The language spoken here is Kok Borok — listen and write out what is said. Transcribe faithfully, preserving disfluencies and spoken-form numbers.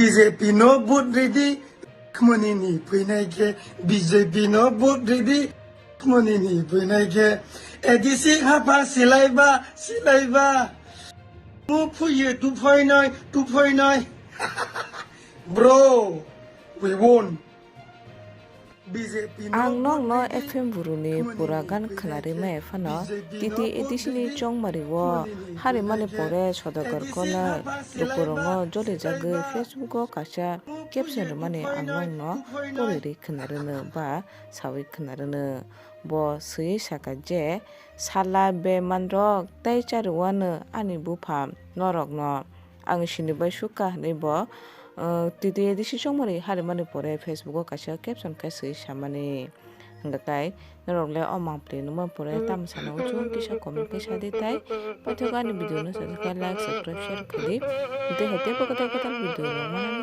B J P no vote ridi, khmoni ni phuinai khe, B J P no vote ridi, khmoni ni phuinai khe, A D C hapha silaiba, silaiba. Mu phuye tu phoinai, tu phoinai. Bro, we won. Ang nokno F M Buruni pura gan khwnarwi maya phano, T T A D C ni chongmari o harimani pore Sodagar Kolai lukurokno jolijagwi Facebook o kaisa caption rwmani ang nokno porwi rwi khwnarwno ba sawi khwnarwno. Bo swiwi saka je, "Sala bemanrok tei charwano ani bupha norokno." Ang sinibai sukha hwnwi bo, uh, T T A D C chongmani harimani pore Facebook o kaisa caption khe swi samani. Hwnkhe tai norok le o mangpli nungma pore tamo sana uchu kisa comment khe sadi tai. Paithak ani video no sajak khe like, subscribe, share khadi. Tei hai teibo kwtal kwtal video rok manani.